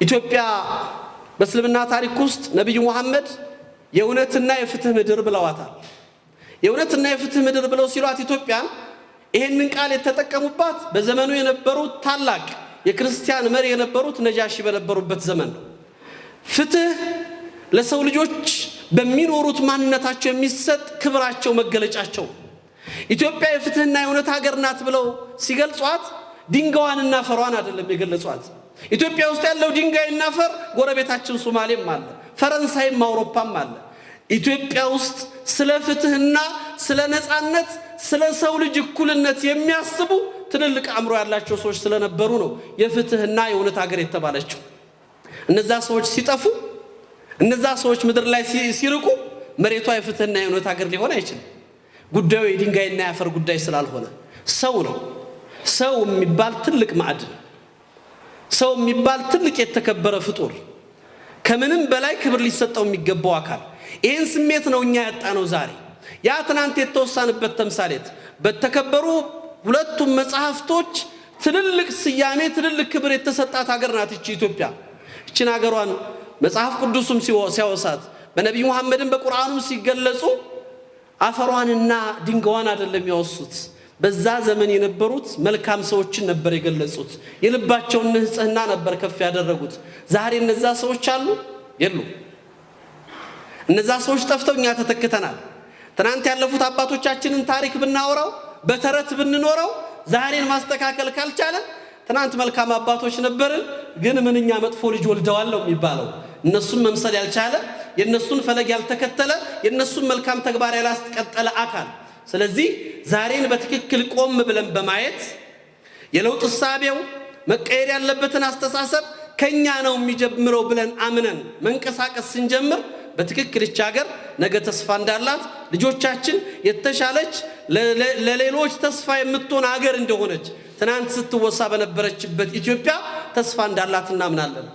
ኢትዮጵያ በእስልምና ታሪክ ውስጥ ነቢዩ መሐመድ የእውነትና የፍትህ ምድር ብለዋታል። የእውነትና የፍትህ ምድር ብለው ሲሏት ኢትዮጵያን ይሄንን ቃል የተጠቀሙባት በዘመኑ የነበሩት ታላቅ የክርስቲያን መሪ የነበሩት ነጃሺ በነበሩበት ዘመን ነው። ፍትህ ለሰው ልጆች በሚኖሩት ማንነታቸው የሚሰጥ ክብራቸው፣ መገለጫቸው። ኢትዮጵያ የፍትህና የእውነት ሀገር ናት ብለው ሲገልጿት ድንጋዋንና አፈሯን አይደለም የገለጿት። ኢትዮጵያ ውስጥ ያለው ድንጋይና አፈር ጎረቤታችን ሶማሌም አለ፣ ፈረንሳይም አውሮፓም አለ። ኢትዮጵያ ውስጥ ስለ ፍትህና ስለ ነፃነት፣ ስለ ሰው ልጅ እኩልነት የሚያስቡ ትልልቅ አእምሮ ያላቸው ሰዎች ስለነበሩ ነው የፍትህና የእውነት ሀገር የተባለችው። እነዛ ሰዎች ሲጠፉ፣ እነዛ ሰዎች ምድር ላይ ሲርቁ መሬቷ የፍትህና የእውነት ሀገር ሊሆን አይችልም። ጉዳዩ የድንጋይና የአፈር ጉዳይ ስላልሆነ ሰው ነው። ሰው የሚባል ትልቅ ማዕድን፣ ሰው የሚባል ትልቅ የተከበረ ፍጡር፣ ከምንም በላይ ክብር ሊሰጠው የሚገባው አካል። ይህን ስሜት ነው እኛ ያጣነው ዛሬ። ያ ትናንት የተወሳንበት ተምሳሌት በተከበሩ ሁለቱም መጽሐፍቶች ትልልቅ ስያሜ፣ ትልልቅ ክብር የተሰጣት ሀገር ናት ይቺ ኢትዮጵያ። ይችን ሀገሯን መጽሐፍ ቅዱሱም ሲያወሳት፣ በነቢዩ መሐመድም በቁርአኑም ሲገለጹ አፈሯንና ድንጋዋን አይደለም ያወሱት። በዛ ዘመን የነበሩት መልካም ሰዎችን ነበር የገለጹት። የልባቸውን ንጽህና ነበር ከፍ ያደረጉት። ዛሬ እነዛ ሰዎች አሉ? የሉ። እነዛ ሰዎች ጠፍተው እኛ ተተክተናል። ትናንት ያለፉት አባቶቻችንን ታሪክ ብናወራው፣ በተረት ብንኖረው፣ ዛሬን ማስተካከል ካልቻለን ትናንት መልካም አባቶች ነበርን፣ ግን ምንኛ መጥፎ ልጅ ወልደዋል ነው የሚባለው። እነሱን መምሰል ያልቻለ፣ የእነሱን ፈለግ ያልተከተለ፣ የእነሱን መልካም ተግባር ያላስቀጠለ አካል። ስለዚህ ዛሬን በትክክል ቆም ብለን በማየት የለውጥ እሳቤው መቀየር ያለበትን አስተሳሰብ ከኛ ነው የሚጀምረው ብለን አምነን መንቀሳቀስ ስንጀምር በትክክል ይህች ሀገር ነገ ተስፋ እንዳላት፣ ልጆቻችን የተሻለች ለሌሎች ተስፋ የምትሆን ሀገር እንደሆነች፣ ትናንት ስትወሳ በነበረችበት ኢትዮጵያ ተስፋ እንዳላት እናምናለን።